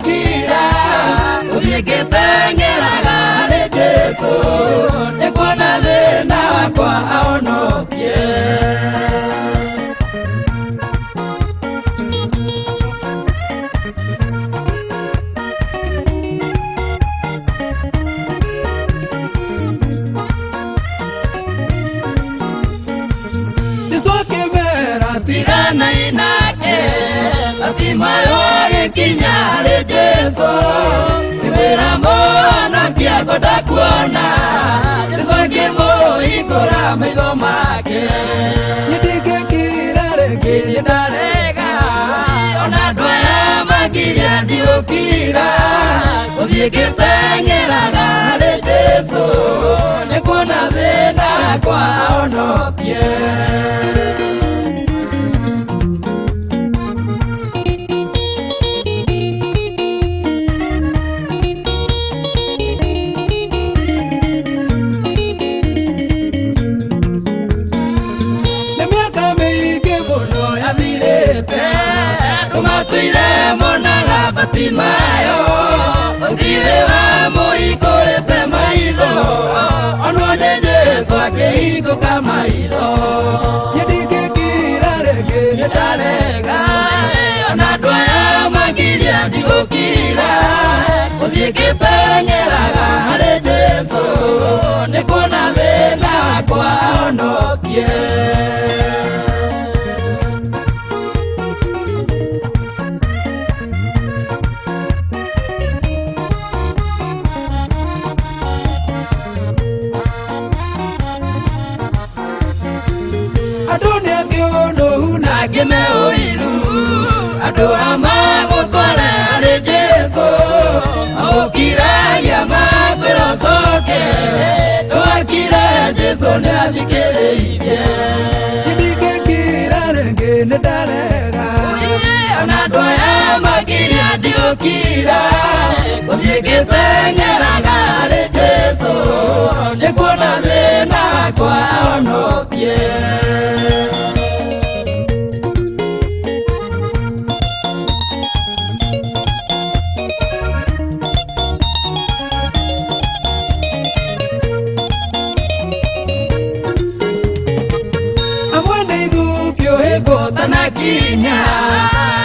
Ndiũkira gũthiĩ ngĩteng'eraga harĩ Jesũ, nĩ kuona thĩna wakwa ahonokie. Jesũ akĩmera tiganai nake, Batimayo agĩkinya harĩ Jesũ, ngĩmwĩra mũhonokia ngwenda kuona. Jesũ akĩmũhingũra maitho make. Niĩ ndingĩkira rĩngĩ nĩndarega, ona andũ aya makiria ndigũkira, gũthiĩ ngĩteng'eraga harĩ Jesũ, nĩ kuona thĩna wakwa ahonokie. Nĩ mĩaka mĩingĩ mũno yathirĩte, andũ matũire monaga Batimayo, gũtirĩ wamũhingũrĩte maitho, onwo nĩ Jesũ akĩhingũka maitho. Niĩ ndingĩkira rĩngĩ nĩndarega, ona andũ aya makiria ndigũkira, gũthiĩ ngĩteng'eraga harĩ Jesũ, nĩ kuona thĩna wakwa ahonokie. Andũ nĩ angĩ ũnũhu na angĩ me ũiru, andũ a magũtware harĩ Jesũ, magũkiragia makwĩra ũcoke, ndwakire Jesũ nĩathikĩrĩirie. Niĩ ndingĩkira rĩngĩ nĩndarega, ona andũ aya makiria ndigũkira, gũthiĩ ngĩteng'eraga harĩ Jesũ, nĩ kuona thĩna wakwa ahonokie. Amwe nĩ ithukio hĩngo ũtanakinya,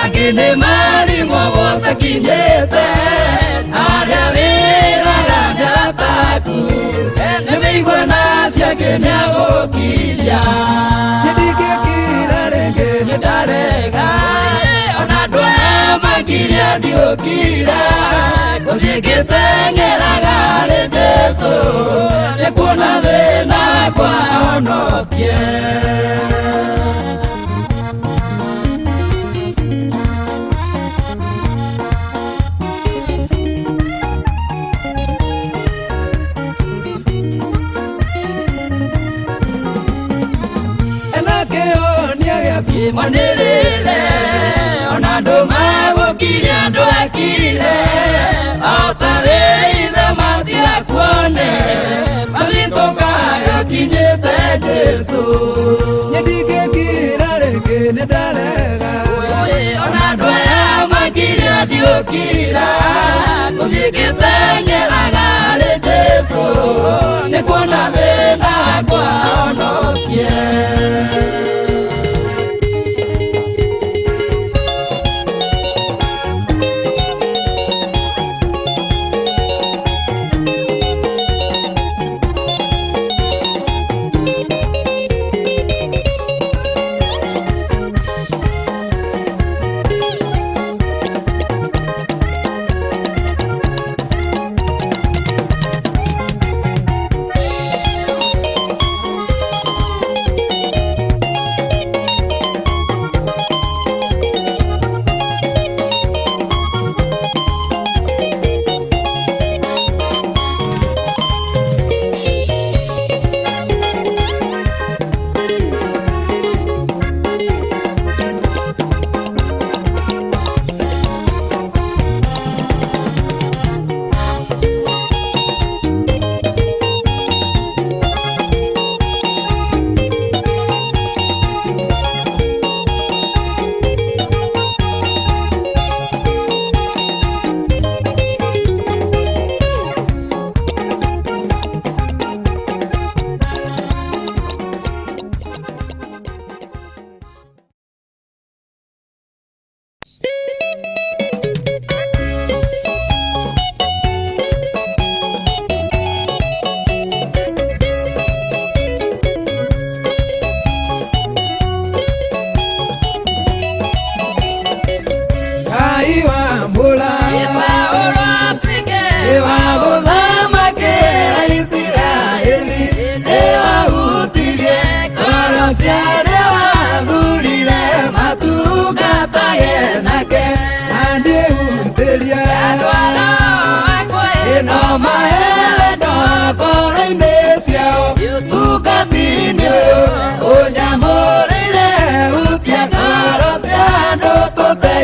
angĩ nĩ marimũ gũtakinyĩte, arĩa wĩraga nĩ arata aku, nĩ mĩigua ciake nĩagũkiria. Niĩ ndingĩkira rĩngĩ nĩndarega, ona andũ aya makiria ndigũkira, gũthiĩ ngĩteng'eraga harĩ Jesũ, nĩ kuona thĩna wakwa ahonokie. Ena kĩhonia gĩaku mwanĩrĩre, ona andũ magũkiria ndwakire, o ta wĩithe matigakuone, mathitũka gũkinyĩte Jesũ. Niĩ ndingĩkira rĩngĩ nĩndarega, ona andũ aya makiria ndigũkira, gũthiĩ ngĩteng'eraga harĩ Jesũ, nĩ kuona thĩna wakwa ahonokie.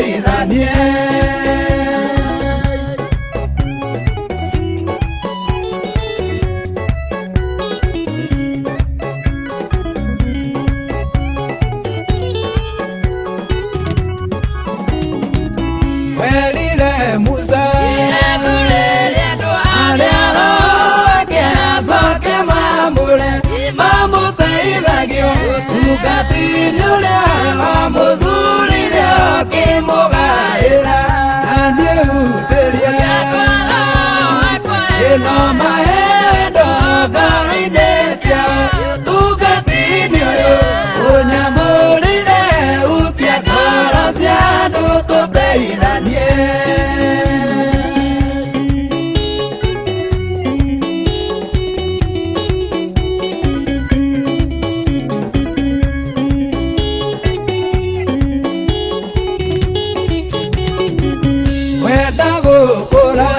tũteithanie. Werire Musa arĩa aroke acoke mambũre mamũteithagio tungati-inĩ ũrĩa wamũthurire ũkĩmũgaĩra na nĩhutĩrie ĩno mahendo ngoro-inĩ ciao tungati-inĩ ũyũ ũnyamũrire hutia ngoro cia andũ tũteithanie. Wenda gũkũra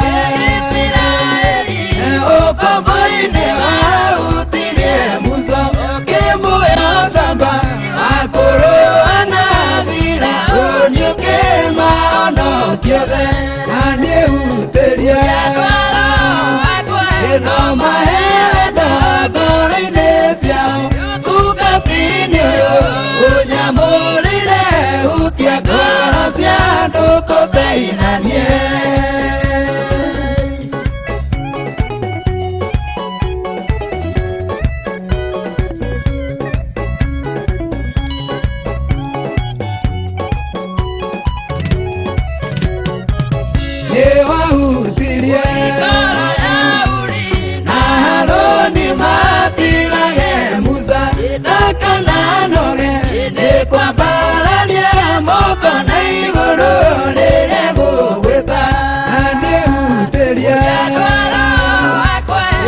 ũkombo-inĩ wahutirie Musa ũkĩmuoya camba akũrũa na Firaũni ũkĩmahonokia othe na nĩhutĩrie ĩno mahendo ngoro-inĩ ciao tungati-inĩ ũyũ ũnyamũrire hutia ngoro cia andũ tũteithanie. Nĩwahutirie na Harũni matirage Musa ndakananoge nĩ kwambararia moko na igũrũ rĩrĩa gũgwĩta na nĩhutĩrie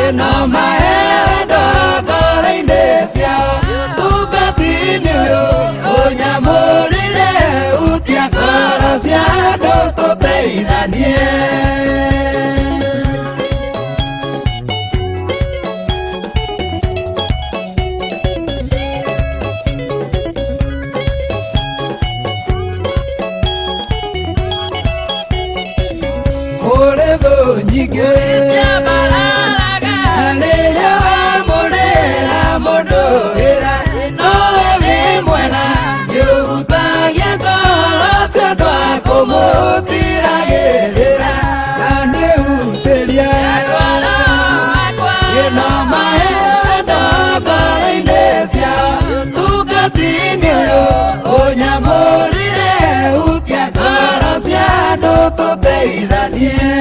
ĩno mahendo ngoro-inĩ ciao tungati-inĩ ũyũ ũnyamũrire hutia ngoro cia andũ tũteithanie. Kũrĩ thũ nyingĩ na rĩrĩa wamũrĩra mũndũ wĩra nowe wĩ mwega nĩũhutagia ngoro cia andũ a kũmũtiragĩrĩra na nĩhutĩrie ĩno mahendo ngoro-inĩ ciao tungati-inĩ ũyũ ũnyamũrire hutia ngoro cia andũ tũteithanie.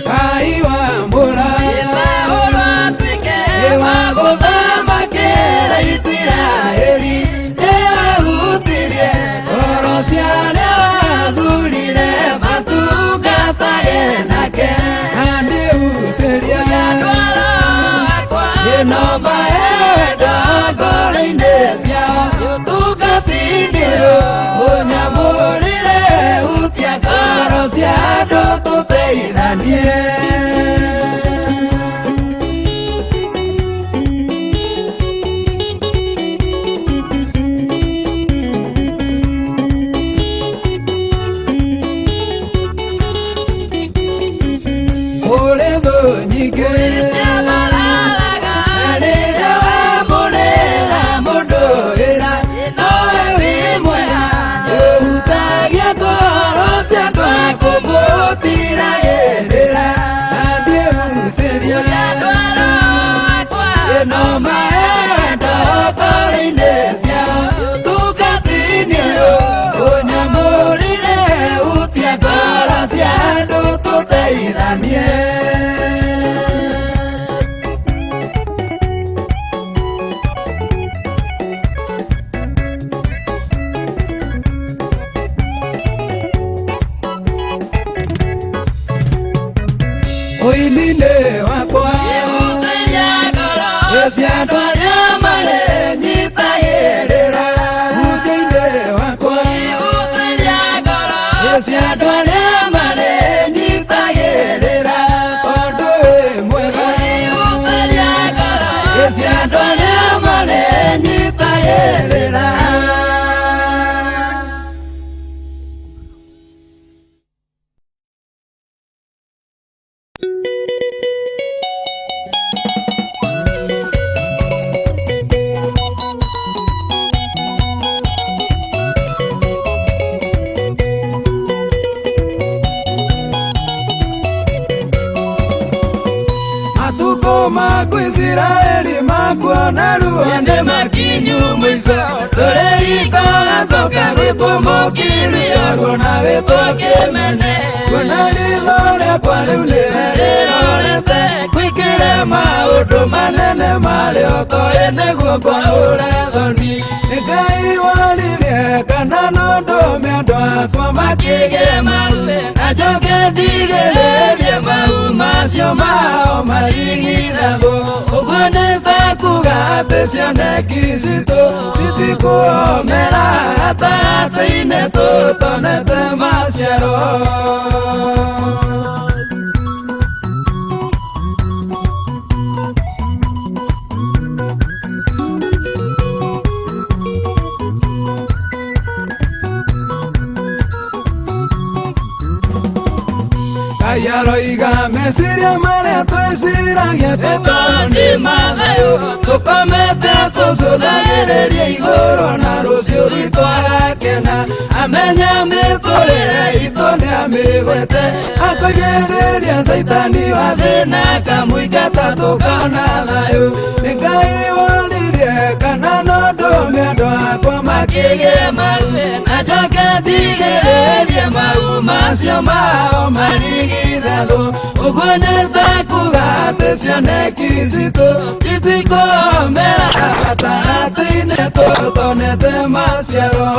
Ngai wa mbura nĩ wa gũthamakĩra Isiraeli nĩwahutirie ngoro cia arĩa wathurire matungatage nake na nĩhutĩrie ĩno mahendo ngoro-inĩ ciao tungati-inĩ ũyũ ũnyamũrire hutia ngoro cia andũ tũteithanie. Kũrĩ thũ nyingĩ na rĩrĩa wamũrĩra mũndũ wĩra nowe wĩ mwega nĩũhutagia ngoro cia andũ a kũmũtiragĩrĩra na ndĩhutĩrie ĩno mahendo ngoro-inĩ ciao tungati-inĩ ũyũ ũnyamũrire hutia ngoro cia andũ tũteithanie. Ũini-inĩ wakwa cia andũ arĩa marenyitagĩrĩra hunjia-inĩ wakwa cia andũ Tũkaĩrĩra. Matukũ maku Isiraeli makuona ruo nĩ makinyu mũico, ndũrĩ hingo gacoka gwĩtwo mũkiria ruo na wĩtwo kĩmene. Kuona ritho rĩakwa rĩu nĩwe rĩrorete, gwĩkĩre maũndũ manene marĩa ũtoĩ nĩguo kwaũre thoni. Nĩ Ngai woririe kana no ndũme andũ akwa makĩgĩe mau, na njoke ndigĩrĩrie mau macio mao marigithathwo. Ũguo nĩ ta kuga atĩ cioneki citũ citikuomera gatagatĩ-inĩ tũtonete maciaro. Ngai aroiga meciria marĩa twĩciragia tũtoro nĩ mathayũ, tũkomete tũcũthagĩrĩrie igũrũ na rũciũ rwitũ agakena. Amenya mĩtũrĩre itũ nĩamĩgwete, akoigĩrĩria caitani wa thĩna akamũingata tũkona thayũ. Nĩ Ngai woririe kana no ndũme andũ akwa makĩgĩe mau, na njoke ndigĩrĩrie mau macio mao marigithathwo. Ũguo nĩ ta kuga atĩ cioneki citũ citikuomera gatagatĩ-inĩ tũtonete maciaro.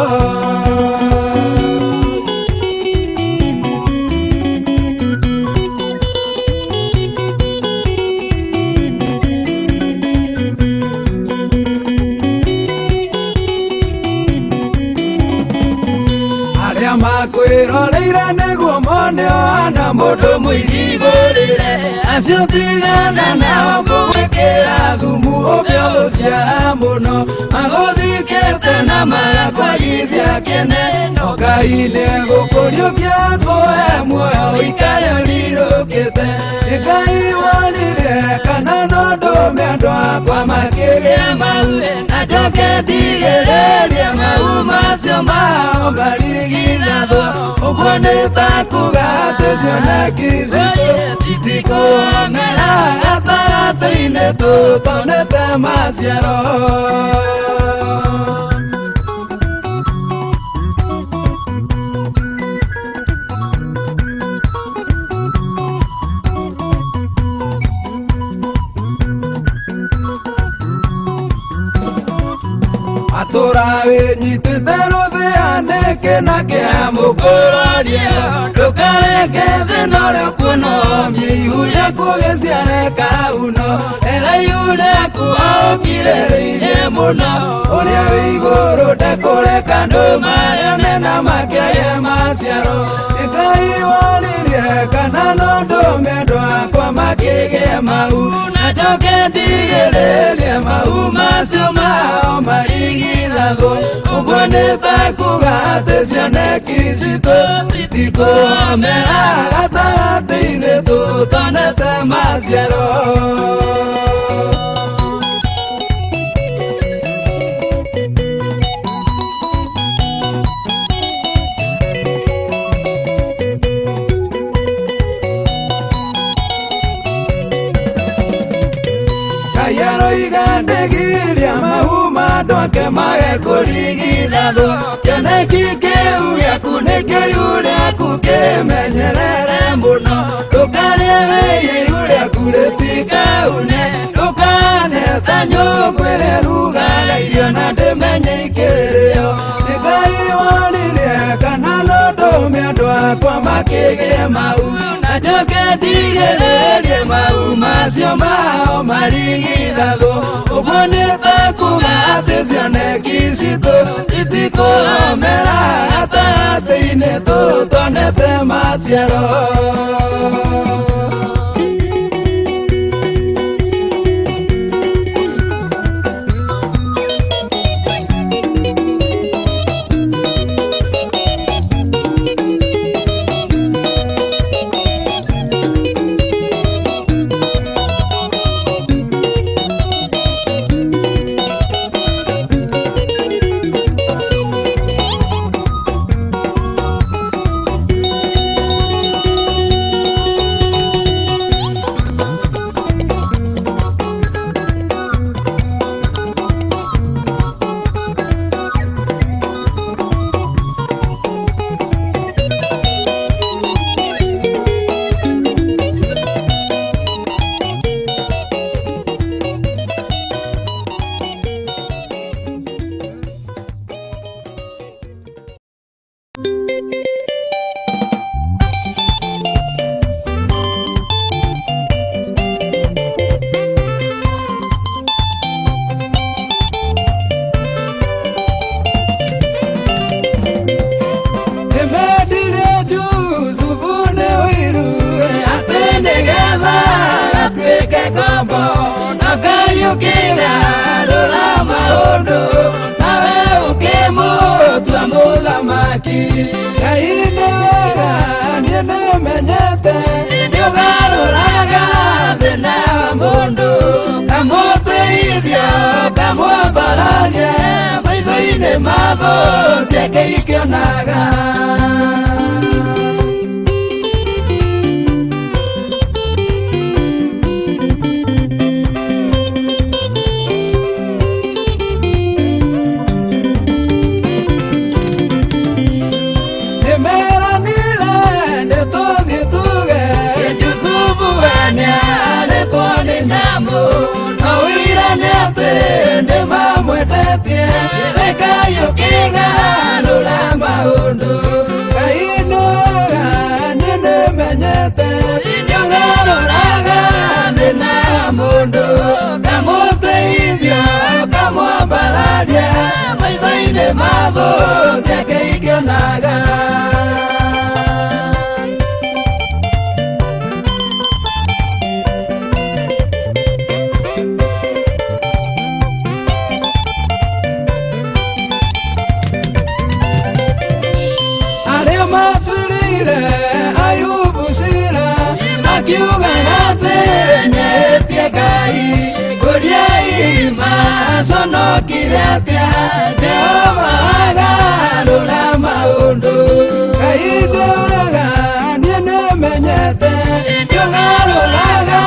Arĩa makwĩroreire nĩguo mone ũhana mũndũ mũirigũrĩre, acio tigana nao ngũgwĩkĩra thumu ũngĩ ũgũciara mũno. Magũthikĩte na magakwagithia kĩene, no Ngai nĩegũkũriũkia akũhe muoyo ũikare ũrirũkĩte. Nĩ Ngai woririe kana no ndũme andũ akwa makĩgĩe mau, na njoke ndigĩrĩrie mau macio mao marigithathwo. Ũguo nĩ ta kuga atĩ cioneki citũ citikuomera gatagatĩ-inĩ tũtonete maciaro. Atũra wĩnyitĩte rũthĩa nĩkĩ na kĩa mũkũrorie, ndũkareke thĩna ũrĩa ũkuona ũmie ihu rĩaku gĩciare kauno. Rera ihu rĩaku ũkirĩrĩirie mũno, ũrĩa wĩ igũrũ ndekũreka andũ marĩone na makĩage maciaro. Nĩ Ngai woririe kana no ndũme andũ akwa makĩgĩe mau, na njoke ndigĩrĩrie mau macio mao marigithathwo. Ũguo nĩ ta kuga atĩ cioneki citũ citikuomera gatagatĩ-inĩ tũtonete maciaro. Ngai aroiga ndĩgiria mau ma andũ ake mage kũrigithathwo. Kĩoneki kĩu gĩaku nĩ kĩihu rĩaku kĩmenyerere mũno, ndũkarĩe wĩiye ihu rĩaku rĩtikaune. Ndũkane ta nyũngũ ĩrĩa ĩrugaga irio na ndĩmenye ikĩrĩo. Nĩ Ngai woririe kana no ndũme andũ akwa makĩgĩe mau, na njoke ndigĩrĩrie mau macio mao marigithathwo. Ũguo nĩ ta kuga atĩ cioneki citũ citikuomera gatagatĩ-inĩ tũtonete maciaro. Ũkĩgarũra maũndũ nawe ũkĩmũtua mũthamaki. Ngai nĩ wega, niĩ nĩmenyete nĩũgarũraga thĩna wa mũndũ, kamũteithia kamwambararia maitho-inĩ ma thũ ciake ikĩonaga. Nĩmamwendetie Ngai ũkĩgarũra maũndũ. Ngai nĩ wega, niĩ nĩmenyete nĩũgarũraga thĩna wa mũndũ, kamũteithia kamwambararia maitho-inĩ ma thũ ciake ikĩonaga. Ayubu cira makiuga atĩ nĩahĩtie Ngai, ngũriai maconokire atĩa Jehova agarũra maũndũ. Ngai nĩ wega, niĩ nĩmenyete nĩũgarũraga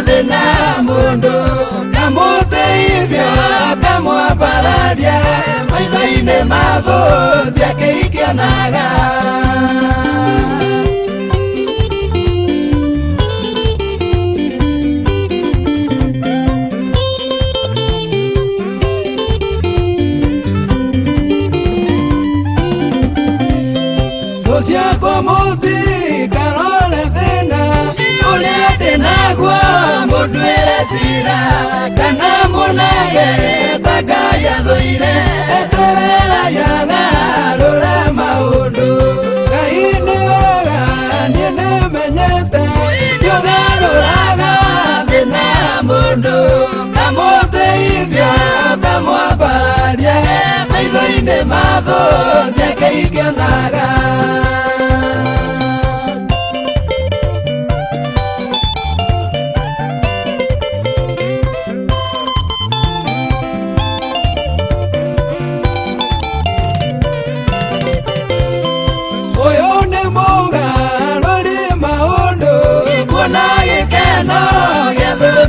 thĩna wa mũndũ, kamũteithia kamwambararia maitho-inĩ ma thũ ciake ikĩonaga. Ciakwa mũtikarore thĩna ũrĩa ndĩnaguo mũnduĩre cira, kana muonage ta Ngai athũire, eterera yagarũre maũndũ. Ngai nĩ wega, niĩ nĩmenyete nĩũgarũraga thĩna wa mũndũ, kamũteithia kamwambararia maitho-inĩ ma thũ ciake ikĩonaga.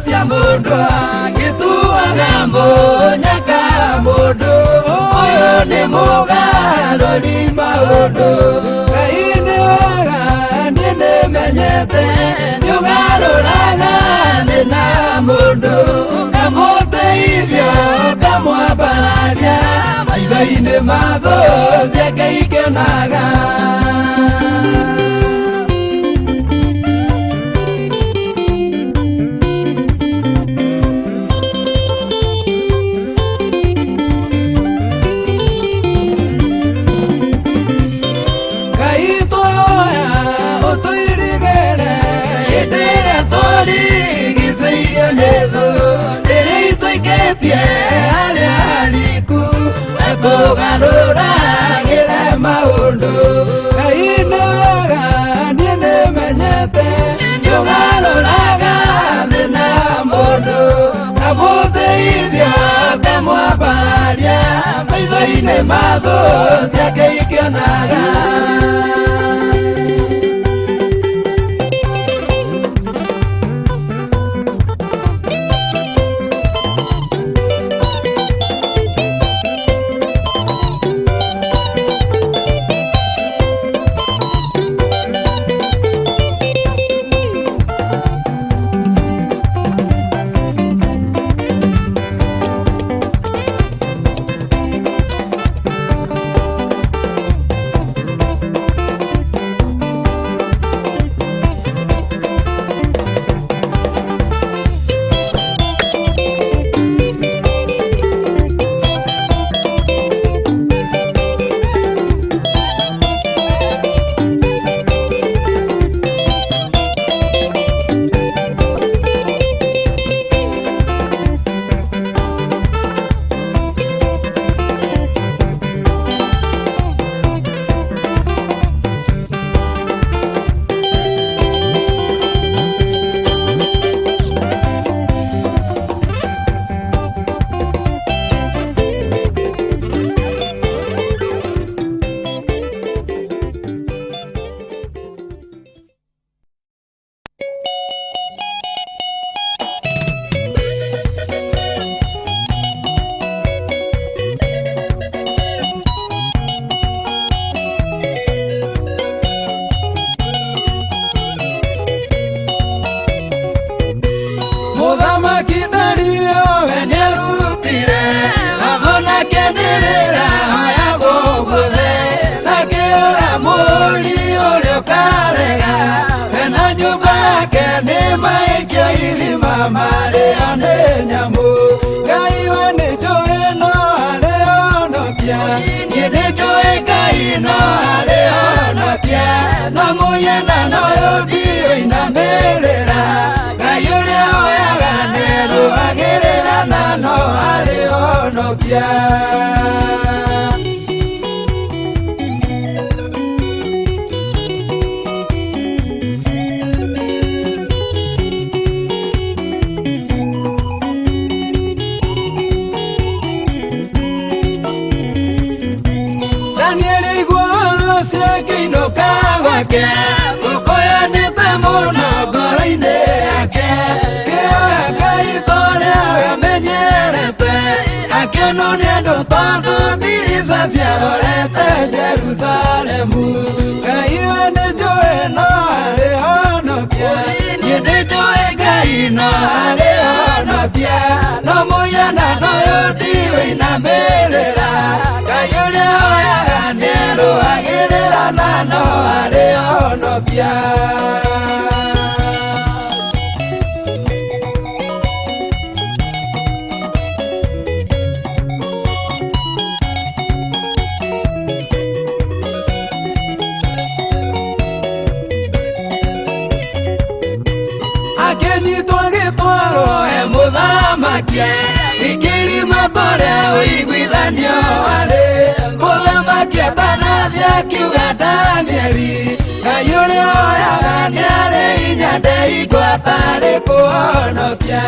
Cia mũndũ gĩtuaga mũnyaka mũndũ, ũyũ nĩ mũgarũri maũndũ. Ngai nĩ wega, niĩ nĩmenyete nĩũgarũraga thĩna wa mũndũ, kamũteithia kamwambararia maitho-inĩ ma thũ ciake ikĩonaga. Tũrigicĩirio nĩ thũ rĩrĩa itũikĩtie harĩa hariku, ekũgarũragĩre maũndũ. Ngai nĩ wega, niĩ nĩmenyete nĩũgarũraga thĩna wa mũndũ, kamũteithia kamwambararia maitho-inĩ ma thũ ciake ikĩonaga. Mũthamaki Dario we nĩarutire watho nake nĩrĩra hoyagwo guothe nakĩũra mũri ũrĩa ũkarega we na nyũmba yake nĩmaikio irima marĩo nĩ nyamũ. Ngai we nĩnjũĩ no arĩhonokia, niĩ nĩnjũĩ Ngai no arĩhonokia, no mũhianano ũyũ ndiũinamĩrĩra. Ngai ũrĩa oyaga nĩarũagĩrĩra na no arĩhonokia. Danieli iguo ciakĩinũka gwake gũkũyanĩte mũno ngoro-inĩ yake kĩoya Ngai torĩa we amenyerete akĩonwo nĩ andũ tondũ ndirica ciarorete Jerusalemu. Ngai we nĩnjũĩ no arĩhonokia, niĩ nĩnjũĩ Ngai no arĩhonokia, no mũhianano ũyũ ndiũinamĩrĩra. Ngai ũrĩa oyaga nĩarũagĩrĩra na no arĩhonokia. Akĩnyitwo agĩtwarwo he mũthamaki ikĩrima torĩa ũiguithanio warĩ. Mũthamaki atanathiĩ akiuga Danieli, Ngai ũrĩa oyaga nĩarĩ hinya ndeigua atarĩ kũhonokia.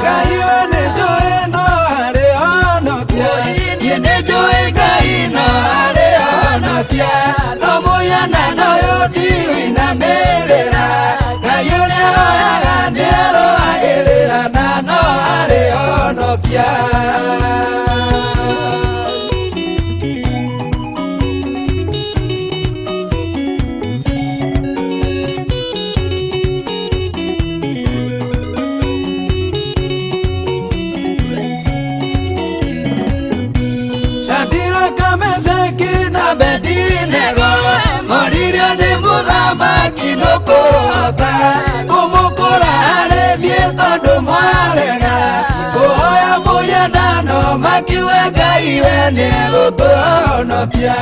Ngai we nĩnjũĩ no arĩhonokia, niĩ nĩnjũĩ Ngai no arĩhonokia, no mũhianano ũyũ ndiũinamĩrĩra. Ngai ũrĩa oyaga nĩarũagĩrĩra na no arĩhonokia. Shadiraka, Meshaki na Abedinego moririo nĩ mũthamaki nũkũhota kũmũkũra harĩ niĩ tondũ mwarega kũhoya mũhianano makiuga Ngai we nĩegũtũhonokia.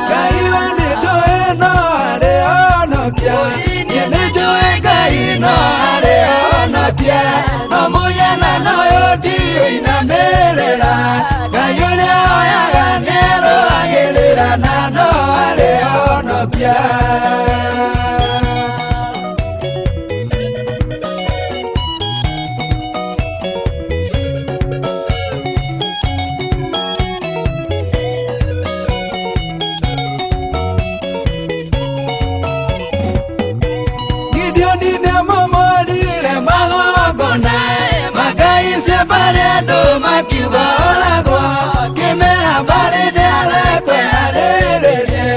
Ngai we nĩnjũĩ no arĩhonokia, niĩ nĩnjũĩ Ngai no arĩhonokia, no mũhianano ũyũ ndiũinamĩrĩra. Ngai ũrĩa oyaga nĩarũagĩrĩra na no arĩhonokia. Gideoni nĩamomorire magongona makaice mbarĩ andũ makiuga oragwo kĩmera mbarĩ nĩarekwe arĩrĩrie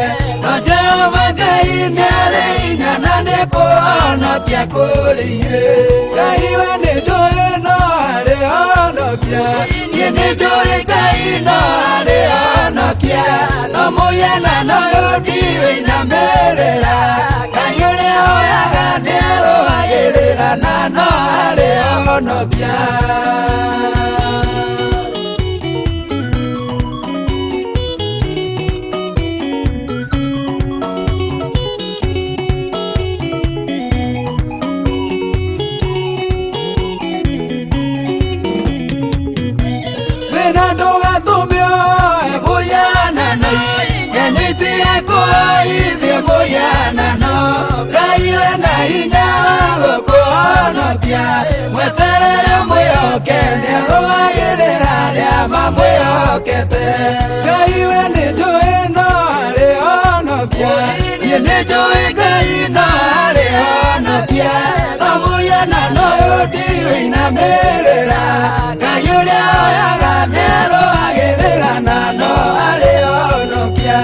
no Jehova Ngai nĩarĩ hinya na nĩekũhonokia kũrĩ inyuĩ. Ngai we nĩnjũĩ no arĩhonokia, niĩ nĩnjũĩ Ngai no arĩhonokia, no mũhianano ũyũ ndiũinamĩrĩra. Ngai ũrĩa oyaga nĩarũagĩrĩra na no arĩhonokia. Thĩna ndũgatũme oe mũhianano, nyenyitiga kũhoithie mũhianano. Ngai we na hinya wa gũkũhonokia, mweterere mwĩhoke nĩarũagĩrĩra arĩa mamwĩhokete. Ngai we nĩnjũĩ no arĩhonokia, niĩ nĩnjũĩ Ngai no arĩhonokia, no mũhianano ũyũ ndiũinamĩrĩra. Ngai ũrĩa oyaga nĩarũagĩrĩra na no arĩhonokia.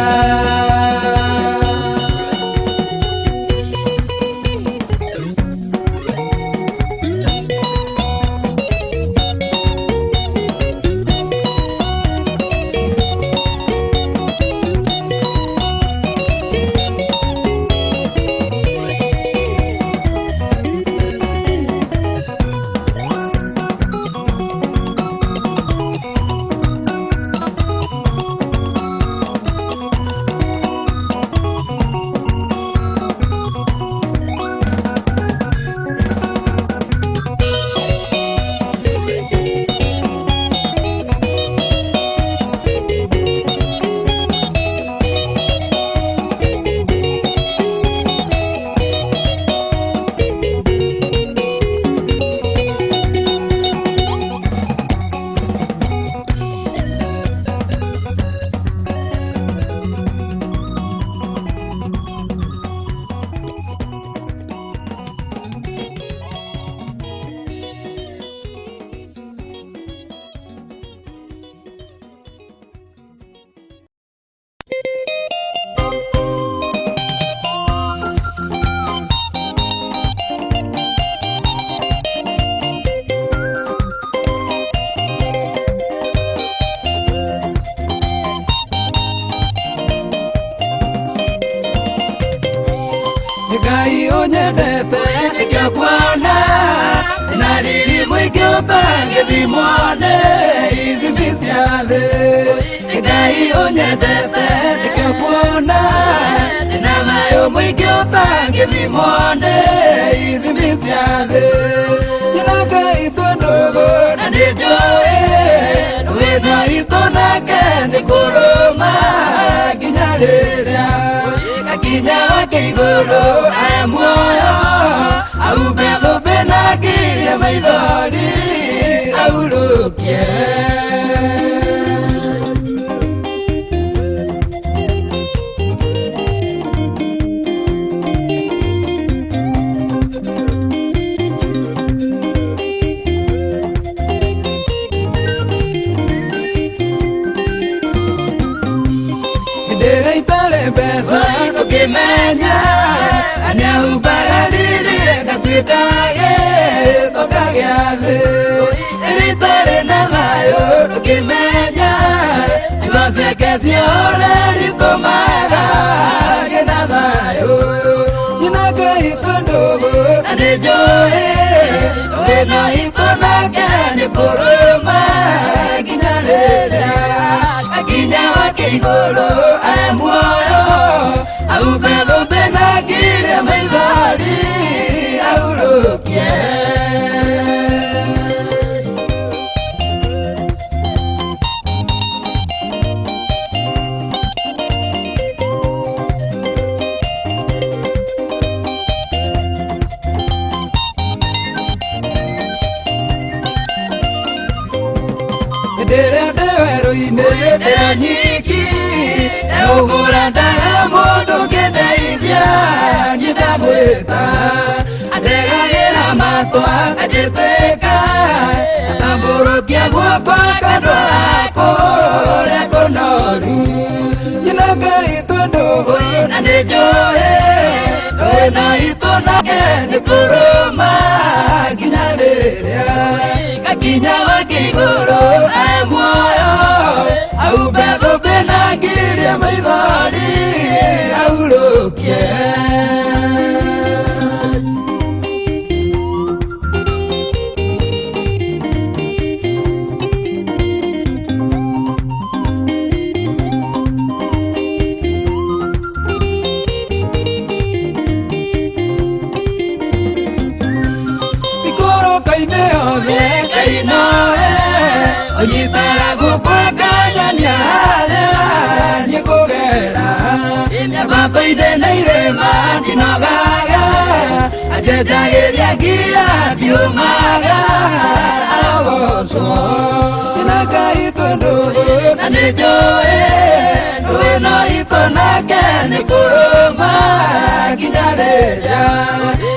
Ũtangĩthimwo nĩ ithimi cia thĩ. Nĩ Ngai ũnyendete nĩkĩo kuona ndĩna thayũ mũingĩ ũtangĩthimwo nĩ ithimi cia thĩ. Nyina Ngai twĩ ndũgũ na nĩ njũĩ wĩna itũ nake nĩ kũrũma nginya rĩrĩa gakinya gwake igũrũ e muoyo aumbe thũmbĩ na ngirie maithori aurũkie. Hĩndĩ ĩrĩa itarĩ mbeca ndũkĩmenya nĩahumbaga riri ngatuĩka gĩtoka gĩa thĩ. Rĩrĩa itarĩ na thayũ ndũkĩmenya ciugo ciake cioreri itũmaga ngĩe na thayũ. Nyina Ngai twĩ ndũgũ na nĩ njũĩ wĩna itũ nake nĩ kũrũma nginya rĩrĩa akinya gwake igũrũ e muoyo aumbe thũmbĩ na ngirie maithori aurũkie. Hĩndĩ ĩrĩa ndĩ werũ-inĩ ndĩra nyiki ndĩũgũra ndaga mũndũ ũngĩndeithia niĩ ndamwĩta andegagĩra matwa anjĩtĩka atambũrũkia guoko akandwara kũrĩa kũnoru. Nyina Ngai twĩ ndũgũ na nĩ njũĩ wĩna itũ nake nĩ kũrũma nginya rĩrĩa gakinya gwake igũrũ e muoyo aumbe thũmbĩ na ngirie maithori aurũkie. Ikũrũka-inĩ yothe Ngai nowe ũnyitaga guoko akanyania harĩa niĩ ngũgera. Mĩambato-inĩ na irĩma ndinogaga anjenjagĩria ngia ndiũmaga arogocwo. Nyina Ngai twĩ ndũgũ na nĩ njũĩ wĩna itũ nake nĩ kũrũma nginya rĩrĩa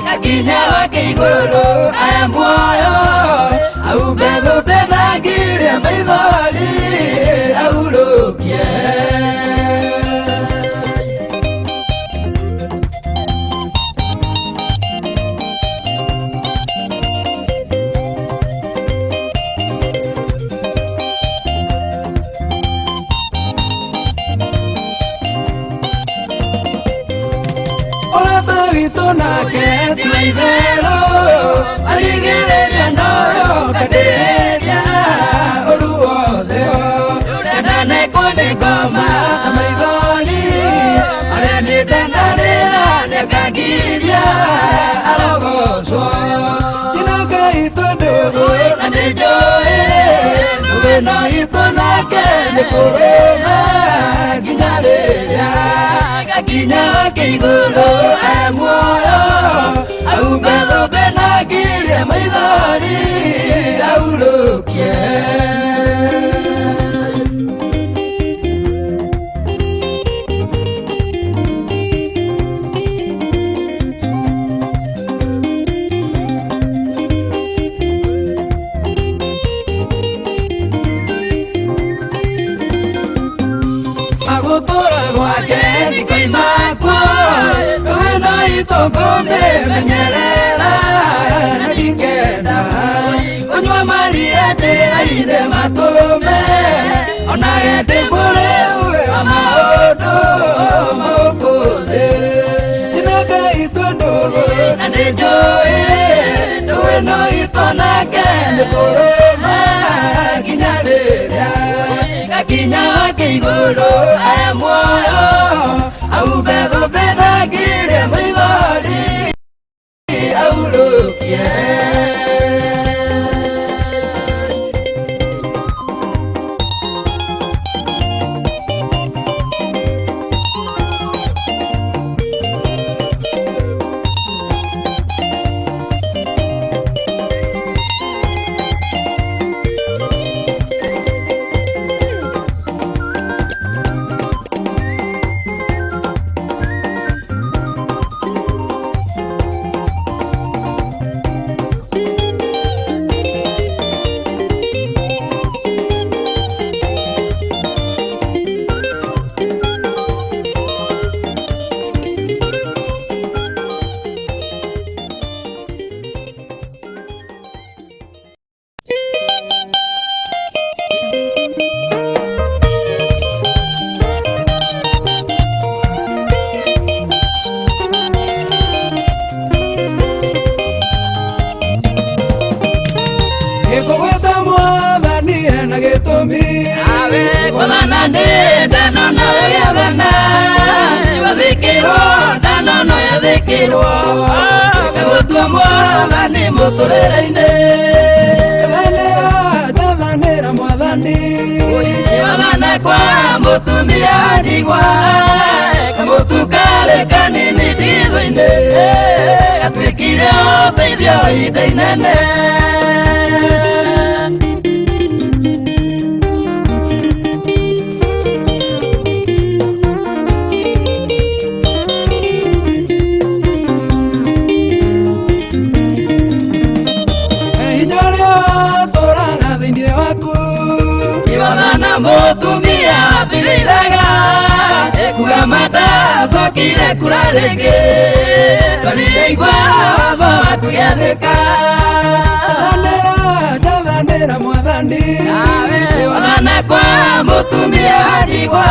gakinya gwake igũrũ e muoyo aumbe thũmbĩ na ngirie maithori aurũkie. Ũrata witũ nake ti wa itherũ arigĩrĩria noyo kandĩria ũru wothe ndanekwo nĩ ngoma na maithori marĩa niĩ ndanarĩra nĩakangiria arogocwo. Nyina Ngai twĩ ndũgũ na nĩ njũĩ wĩna itũ nake nĩ kũrũma nginya rĩrĩa gakinya gwake igũrũ e muoyo aumbe thũmbĩ na ngirie maithori aurũkie. Agũtũra gwake ndikoima kuo rũĩ itũ ngũmĩmenyerera na ndingĩenda kũnyua maria njĩra-inĩ matũme onage ndĩ mũrĩu wa maũndũ gũkũ thĩ. Nyina Ngai twĩ ndũgũ na nĩ njũĩ ndũĩ no itũ nake Nĩ kũrũma nginya rĩrĩa gakinya igũrũ e muoyo aumbe thũmbĩ na ngirie maithori aurũkie. Gĩkũgwĩta mwathani hena gĩtũmi. Gwathana nĩ ndanono gĩathana wathĩkĩrwo ndanono yathĩkĩrwo gũtua mwathani mũtũrĩre-inĩ. Thanĩra thanĩra mwathani. Wathana kwa mũtumia ndigwa kamũtukarĩ kanini nditho-inĩ gatuĩkire ũteithio ihinda inene. Hinya ũrĩa watũraga thĩinĩ waku. Wathana mũtumia athirĩiraga kuga matacokire kura rĩngĩ ndorire igua watho waku gĩathĩka. Thanĩra thanĩra mwathani. Wathana kwa mũtumia ndigwa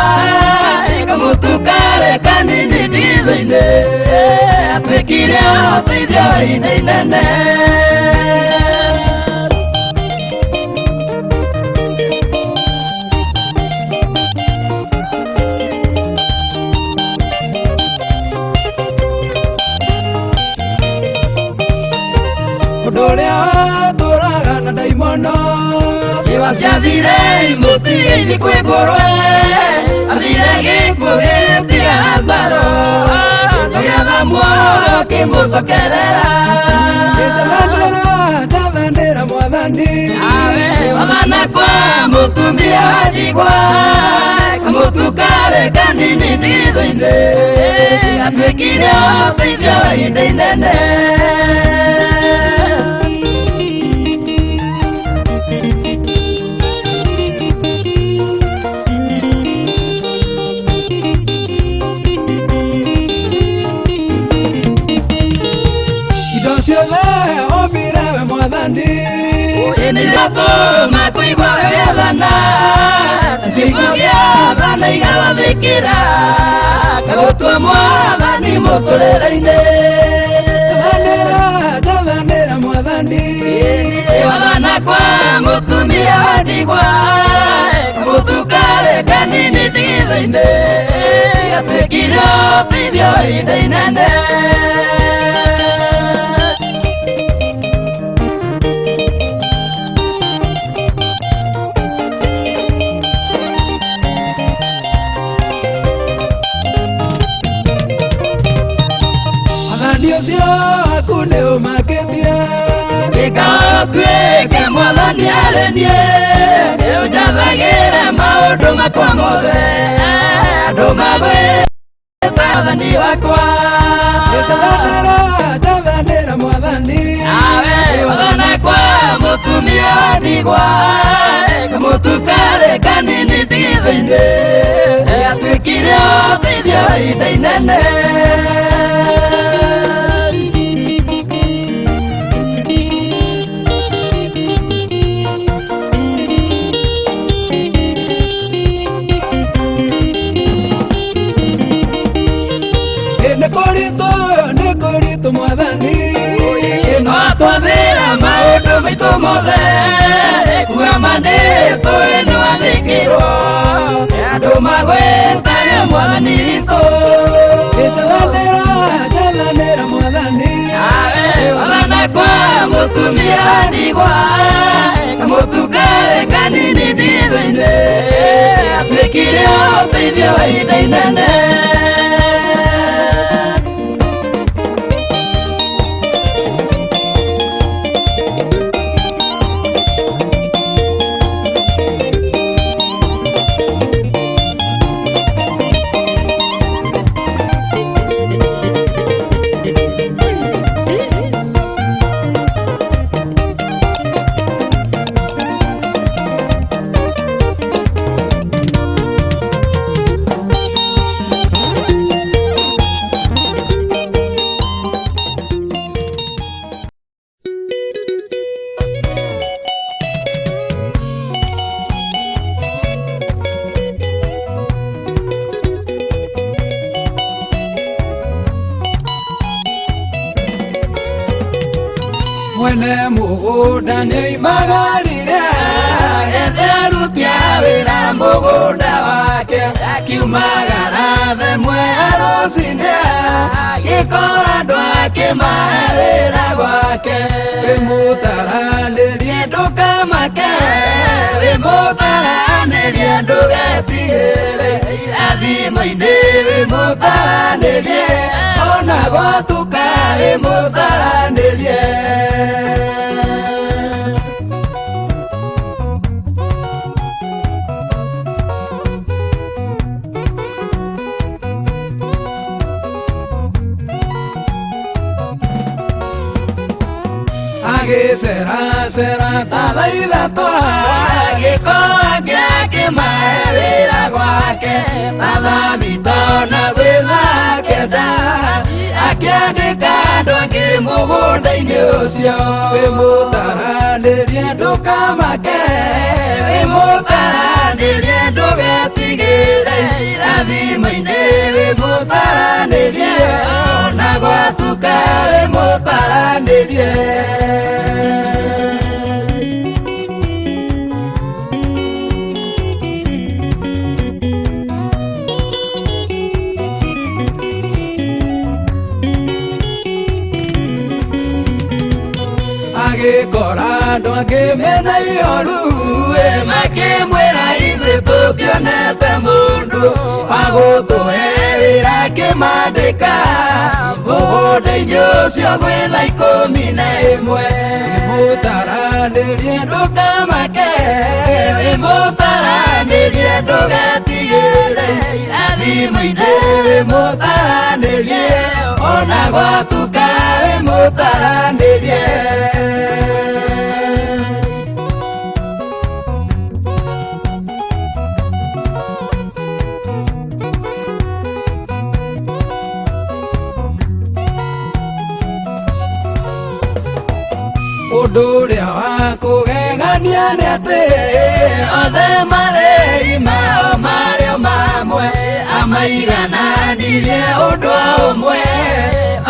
kamũtukarĩ kanini nditho-inĩ atuĩkire ũteithio ihinda inene. Mũndũ ũrĩa watũraga na ndaimono. Iwa ciathire imũtige ithi kwĩ ngũrwe athire gĩkuũ gĩtiga Lazaro nĩgetha muoyo kĩmũcokerera. Thanĩra thanĩra mwathani. Wathana kwa mũtumia ndigwa kamũtukarĩ kanini nditho-inĩ gatuĩkire ũteithio ihinda inene. Indo ciothe wombire we mwathani. Nĩiratũma kũigua gĩathana nacio igũgĩathana igawathĩkĩra kagũtua mwathani mũtũrĩre-inĩ. Thanĩra thanĩra mwathani. Wathana kwa mũtumia ndigwa kamũtukarĩ kanini nditho-inĩ gatuĩkire ũteithio ihinda inene. Wathani ũcio waku nĩ ũmakĩtie. Reka ũtuĩke mwathani arĩ niĩ nĩũnjathagĩre maũndũ makwa mothe andũ magwĩta wathani wakwa. Thanĩra thanĩra mwathani. Wathana kwa mũtumia ndigwa kamũtukarĩ kanini nditho-inĩ gatuĩkire ũteithio ihinda inene. Nĩ kũritũ nĩ kũritũ mwathani. No atwathĩra maũndũ maitũ. maitũ mothe kuga manĩtũ nĩwathĩkĩrwo andũ magwĩtage mwathani witũ Njathaniĩra njathaniĩra mwathani wathana kwa mũtumia ndigwa kamũtukarĩ kanini nditho-inĩ atuĩkire ũteithio wa ihinda inene. Mwene mũgũnda nĩoimagarire Ethe aruti a wĩra mũgũnda wake akiumagara themwe rũcinĩ agĩkora andũ akĩmahe wĩra gwake wĩmũtaranĩrie ndũkamake wĩmũtaranĩrie ndũgetigĩre irathimo-inĩ wĩmũtaranĩrie ona gwatuka wĩmũtaranĩrie. Agĩceracera ta thaa ithatũ agĩkora kĩakĩmahe wĩra gwake ta thaa thita na gwĩ thaa kenda akĩandĩka andũ angĩ mũgũnda-inĩ ũcio wĩmũtaranĩrie ndũkamake wĩmũtaranĩrie ndũgetigĩre irathimo-inĩ wĩmũtaranĩrie ona gwatuka wĩmũtaranĩrie. Agĩkora andũ angĩ mena ihoru Makĩmwĩra ithuĩ tũtionete mũndũ wa gũtũhe wĩra akĩmandĩka mũgũnda-inĩ ũcio gwĩ thaa 11 wĩmũtaranĩrie ndũkamake wĩmũtaranĩrie ndũgetigĩre irathimo-inĩ wĩmũtaranĩrie ona gwatuka wĩmũtaranĩrie. Ũndũ ũrĩa wa kũgegania nĩ atĩ othe marĩ mao marĩ o mamwe amaigananirie ũndũ ũmwe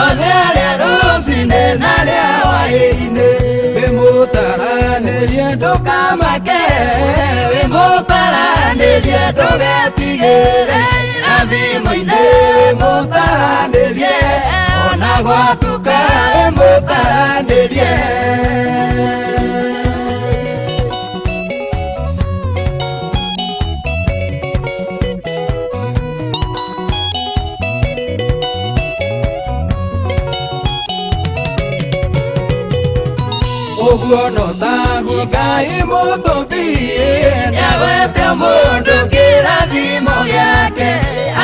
othe arĩa rũcinĩ na arĩa hwaĩ-inĩ wĩmũtaranĩrie ndũkamake wĩmũtaranĩrie ndũgetigĩre irathimo-inĩ wĩmũtaranĩrie ona gwatuka wĩmũtaranĩrie. Ũguo no taguo Ngai mũtũmbi nĩagwete mũndũ kĩrathimo gĩake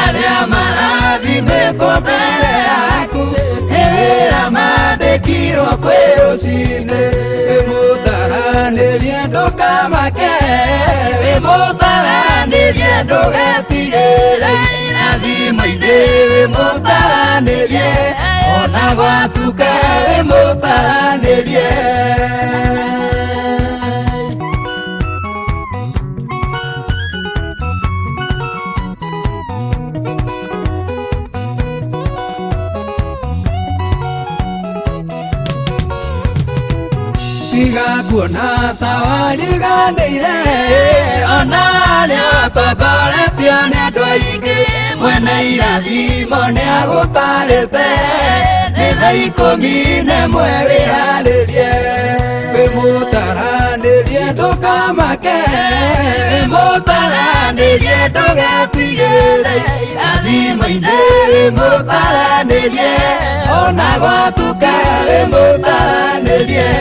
arĩa marathimĩtwo mbere yaku nĩ wĩra mandĩkirwo kwĩ rũcinĩ wĩmũtaranĩrie ndũkamake wĩmũtaranĩrie ndũgetigĩre irathimo-inĩ wĩmũtaranĩrie ona gwatuka wĩmũtaranĩrie. Tiga Ũkuona ta wariganĩire ona arĩa ũtongoretio nĩ andũ aingĩ mwene irathimo nĩ agũtarĩte nĩ thaa 11 wĩharĩrie wĩmũtaranĩrie ndũkamake wĩmũtaranĩrie ndũgetigĩre irathimo-inĩ wĩmũtaranĩrie ona gwatuka wĩmũtaranĩrie.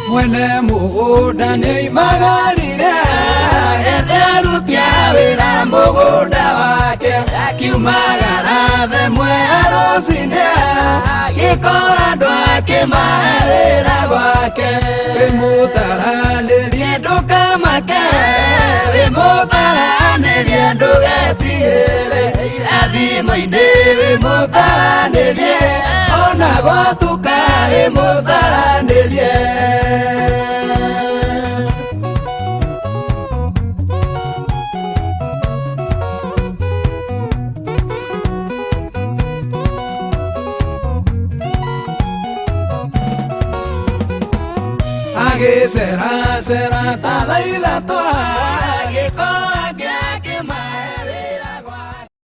Mwene mũgũnda nĩoimagarire gethe aruti a wĩra mũgũnda wake akiumagara thaa 1 rũcinĩ agĩkora andũ akĩmahe wĩra gwake wĩmũtaranĩrie ndũkamake wĩmũtaranĩrie ndũgetigĩre irathimo-inĩ wĩmũtaranĩrie ona gwatuka wĩmũtaranĩrie. Agĩceracera ta thaa 3